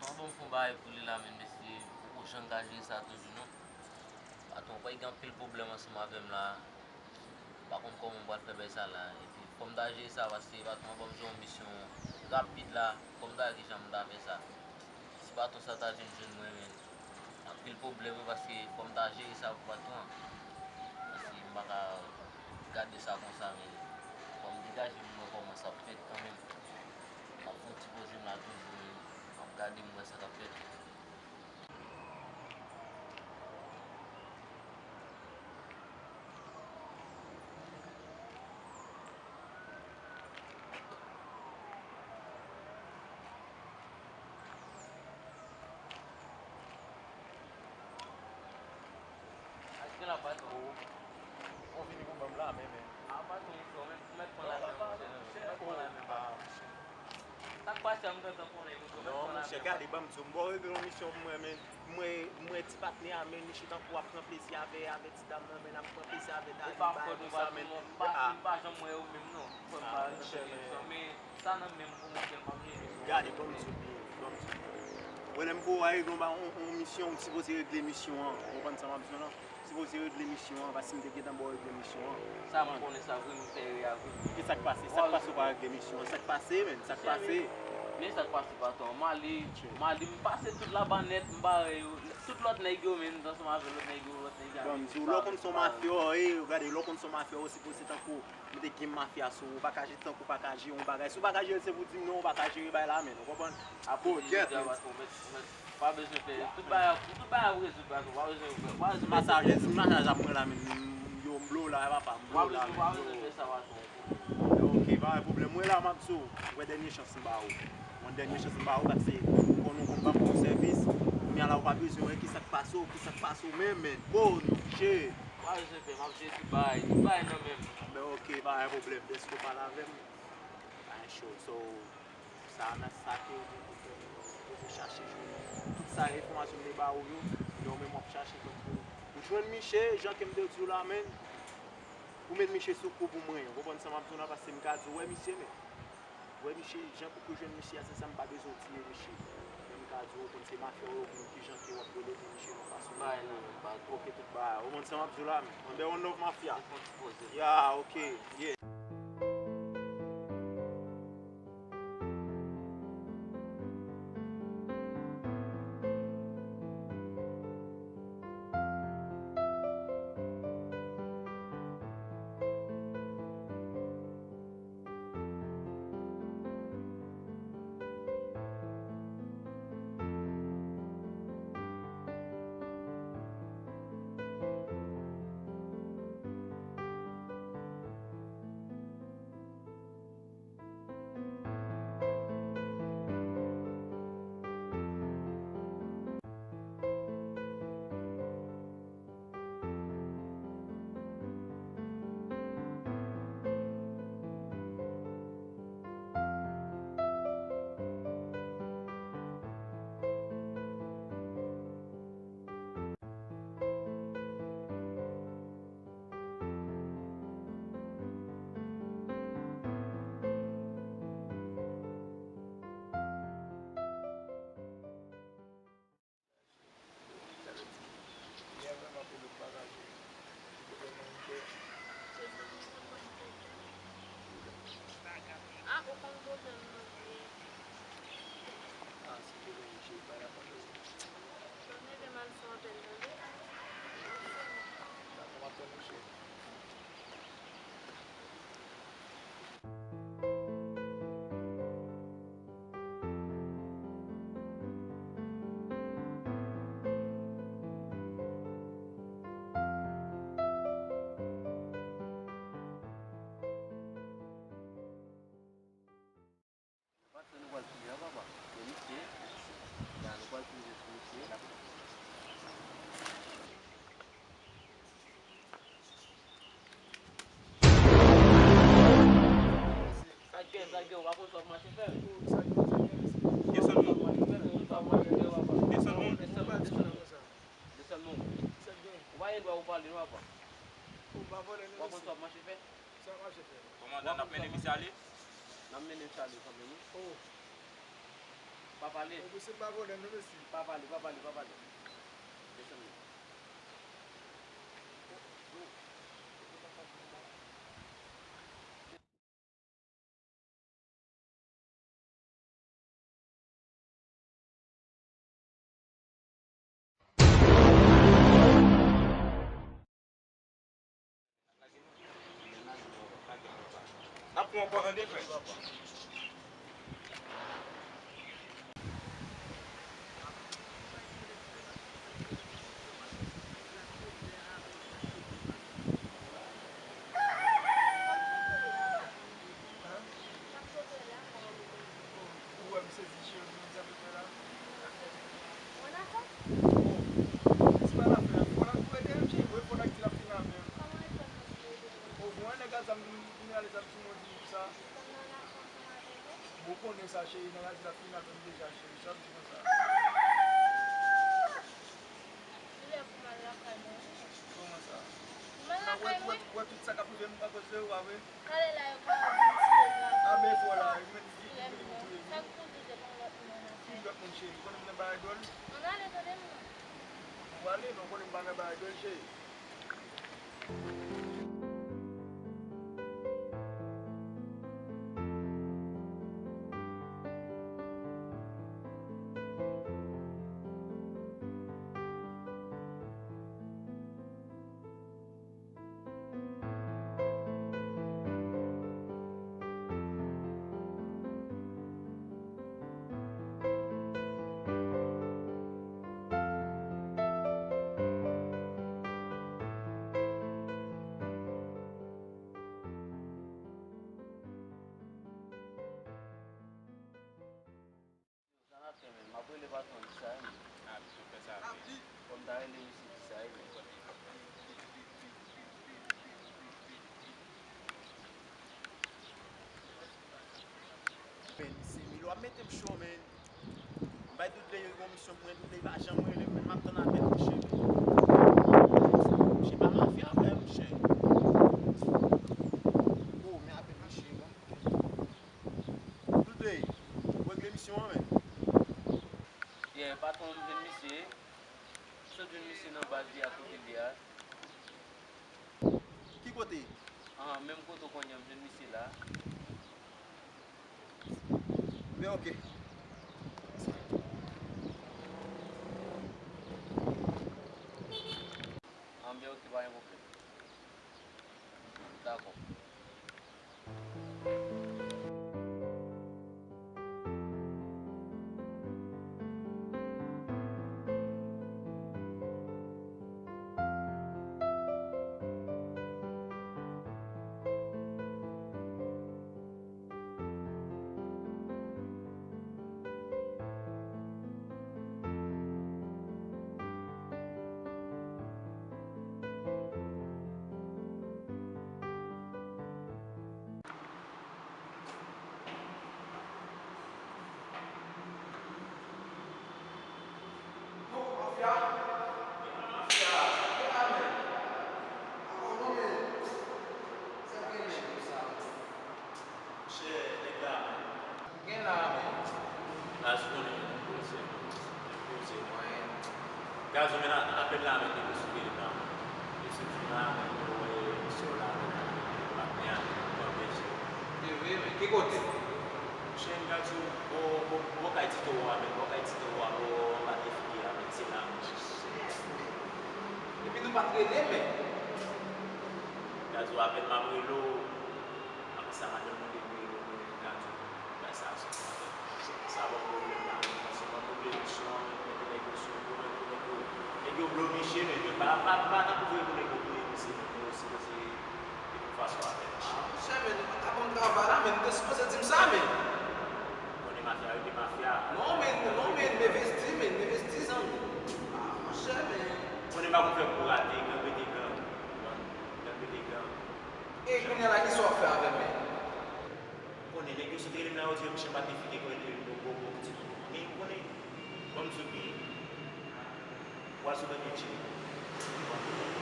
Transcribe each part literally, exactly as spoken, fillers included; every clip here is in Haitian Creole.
Patwon ban m fè yon bagay pou li la, men mesye, poko janm ka jere sa toujou, non. Patwon, kwè gen anpil pwoblèm ansanm avè m la. M pa konn kòman m pral fè bagay sa la. Epi, fò m ta jere sa, paske patwon an ban m jwe yon misyon rapid la. Fò m ta wè kijan m ta fè sa. Si patwon sa ta vin jwenn mwen, men, anpil pwoblèm, wi, paske fò m ta jere sa pou patwon an. Paske m pa ka gade sa konsa, men, fò m degaje m wè kòman sa ap fèt kanmenm. M ap fè yon ti poze m la toujou, men, m ap gade m wè sa k ap fèt. Achte la, patwon. Ou vini pou ban m lamen, men. A, patwon, ou mèt pran lamen, monchè. Ou mèt pran lamen, patwon. Sa k pase a, m gentan konnen, monchè. Non, monchè, gade, ban m di w, m ba w regle yon misyon pou mwen, men. Mwen, mwen, ti patnè a, men, li chita tankou ap pran plezi avè, avè ti dam nan, men, ap pran plezi avè Dali, bagay konsa, men. Ou pa konprann, ou pa janm wè yo menm, non. Frè m, pa janm wè yo, men. Sa nan men m pou mwen sèlman m jere. Gade, ban m di w byen, ban m di w byen. Wè, lè m voye w al regle yon ba-, yon, yon misyon, ou sipoze regle misyon an. Ou konprann sa m ap di w lan? Ou sipoze regle misyon an, paske m te gentan ba w regle misyon an. Sa m konnen sa vre, m fè erè a vre. Ki sa k pase? Sa k pase ou pa regle misyon an? Sa k pase, menn? Sa k pase? Men sa k pase, patwon. M ale, m ale, m pase tout Labanèt, m bare yo. Tout lòt nèg yo, menn, ansanm avè lòt nèg yo, lòt nèg yo. Ban m di w, lè w konn se yon mafya, e, gade, lè w konn se yon mafya, ou sipoze tankou Mete game mafya sou ou, ou pa ka jere tankou ou pa ka jere yon bagay. Si ou pa ka jere l, se pou di m non, ou pa ka jere bagay la, menn. Ou konprann? Apre, jodi a, patwon, ou mèt, ou mèt, pa bezwen fè. Tout bagay, tout bagay ap rezoud, patwon. Pa bezwen, pa bezwen. Masaj, si masaj ap pran la, menn, yo m blow la, papa, m blow la, menn. Pa bezwen, pa bezwen fè sa, patwon. Ok, pa gen pwoblèm. Mwen la, m ap di w, mwen dènye chans m ba ou. Mwen dènye chans m ba ou, paske ou konnen ou konn ban m bon sèvis. Kounye a la, ou pa bezwen wè ki sa k pase w, ki sa k pase w menm, menn. Oh, non, shit. Pa bezwen pè, m ap jere tout bagay, tout bagay nan men m. Ben, ok, pa gen pwoblèm, dèske w pale avè m, pa gen cho. So, sa nan sa ke ou gen pou fè, ou sipoze chache jwenn tout sa enfòmasyon m te ba ou yo, lè w menm w ap chache tankou ou jwenn Miche, jan ke m te di w la, menn, ou met Miche sou kou pou mwen, ou konprann sa m ap di w la, paske m ka di w, wè Miche, menn. Wè, misye, jan pou, pou jwenn misye a, se sa m pa bezwen w tiye misye. Men m ka di w, ou konn se mafya w yo, ou konn kijan ke w ap rele pou misye nan fason. Bay nan men m, patwon. Ok, tout bagay. Ou konn sa m ap di w la, men. Anben, on nòf mafya. Ou konn sipoze. Ya, ok, yeah. Ah, ou konn pwoblèm mwen ye. Ah, se pwoblèm misye, pa la pa. Mwen leve m al fè yon apèl tande. Dakò, m ap tann ou, cheri. Patwon, nou pral touye a, papa. Bon, misye. Ya, nou pral touye sou misye. Sa k gen, sa k gen, w pa konn sa w ap mache fè. Gen sèl moun. Gen sèl moun. Gen sèl moun. Gen sèl moun. Ou pa gen dwa ou pale, non, papa. W pa konn sa w ap mache fè. Kòmandan, n ap mennen misye ale? N ap mennen misye ale kanmenm, wi. Oh. Pa pale. Bon, mesye, m pa vòlè non, mesye. Pa pale, pa pale, pa pale. Desann. N ap pran w an detrès. Ou wè m sezi cheri, ou menm sa pou fè la? Ou wè n a fè? Bon, se pa la fè la. Fò n ap tou ede l, cheri. Wi, fò n ap di l ap fin avè l. Kòman l fè pou tou ede l? O, bon, nèg a zam vin, vin rale zam sou mwen di m sa. Kòman l ap fè ansanm avèk ou? Bon, ou konnen sa, cheri, nèg a di l ap fin avè m deja, cheri. Sa m di konsa. Kilè pou m al lakay mwen, wi. Kòman sa? Pou m al lakay mwen? Wè, wè, wè tout sa k ap rive m akoz de ou a, wi. Talè la yo ka vin tiye m la. A, men fò la, yo mèt vin, vin, vin touye m. Sa k pou touye m, lòt moun an afè. Ki lòt moun, cheri? Ou konnen m nan bagay dwòl? Ann ale, tande m non. Ou ale, men ou konnen m pa nan bagay dwòl, cheri. Sa n ap fè menm? M ap rele patwon di sa wi. A, pito fè sa vre. Fò m ta rele misye di sa wi menm. Men, se Milo ap mete m cho, men. M bay Dudley yon misyon pou mwen, Dudley pa janm rele m, men m ap tann apèl misye, men. Misye pa mafya vre, misye. Oh, men apèl misye, bon. Dudley, ou regle misyon an, men. Yeah, patwon, m jwenn misye. M sot jwenn misye nan baz li a, kote li a. Ki kote? Ah, menm kote w konnen an, m jwenn misye la. Men oke. Ah, men oke, pa gen pwoblèm. Dakò. Monchè, nèg la, men. Gen la, men. Gaz konnen, poze, poze, mwen. Gaz, ou men apèl la, men, depi sou tele la. Depi sou tele la, men, mwen wè misye la, men, la, men, la, men, la, men, mwen, men, se vre, men, ki kote? Monchè, gaz, ou, ou, ou, ou kay Tito a, men, ou kay Tito a, ou, anba defile a, men, se la, men. Epi nou pa t rele, men. Gaz, ou, apèl m ap rele w. Apre sa, madanm mwen te vire, mwen vin gade, bagay sa a soti avè m. Sa ban m pwoblèm la, men, paske ban m pwoblèm misyon an, men, men, nèg yo sou, men, men, nèg yo, nèg yo blomiche, men, men, pa, pa, pa nan kouvri pou nèg yo touye misye, men, men, osi, paske, de tout fason, avè m. Ah, monchè, men, nou pa ta ban m travay la, men, nou te sipoze di m sa, men. Konnen mafya rete mafya. Non, men, non, men, m envesti, men, m envesti, zanmi. Ah, monchè, men. Konnen pa pou fè kou rate, gang rete gang. Gang rete gang. E kounye a la, kisa w ap fè avè m, men? Ou konnen, nèg yo sot rele m la, yo di yo, monchè, m pa t defile, yo rele m, bon, bon, bon, ti tonton. Men ou konnen, ban m di w byen, w al sot anpil chili.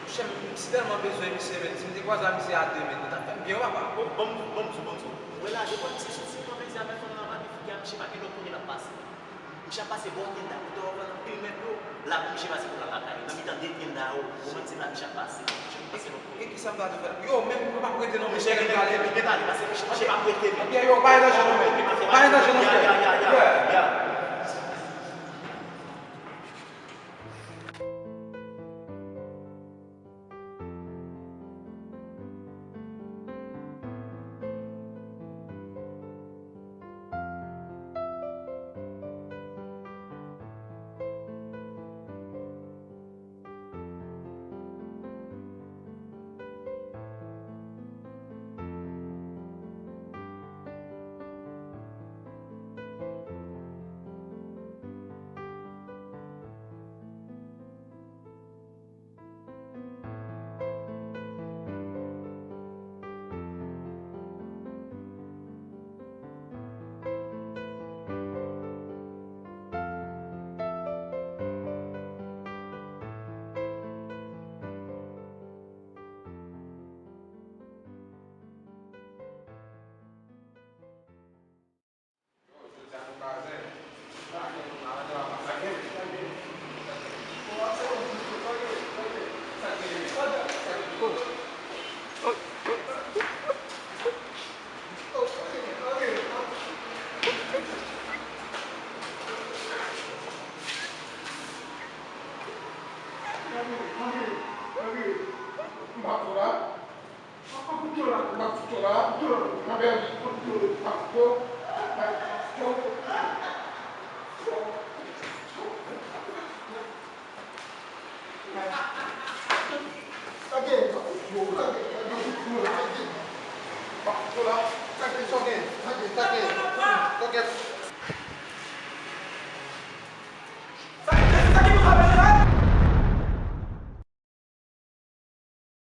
Monchè, m, m si tèlman bezwen misye, men, si m te kwaze ak misye a de, men, li t ap fè m byen, wi, papa. Bon, ban m, ban m di w, ban m di w. Ou wè la, depi misye soti, mwen, men, se avèk fanm nan, pa defile, misye pa gen lòt kote l ap pase. Misye ap pase bò tenda, kote w wè anpil mèt dlo, la pou misye pase pou l al lakay li. Nan mitan de tenda yo, ou konprann se la misye ap pase. Misye ap pase lòt kote. E kisa m ta dwe fè? Yo, menm mwen p ap rete non, mesye, lè m prale. Misye gentan ale, pase, misye p ap rete. Ebyen, yo, pa gen danje non, men. Pa gen danje non, frè. Ya, ya, ya, ya, ya.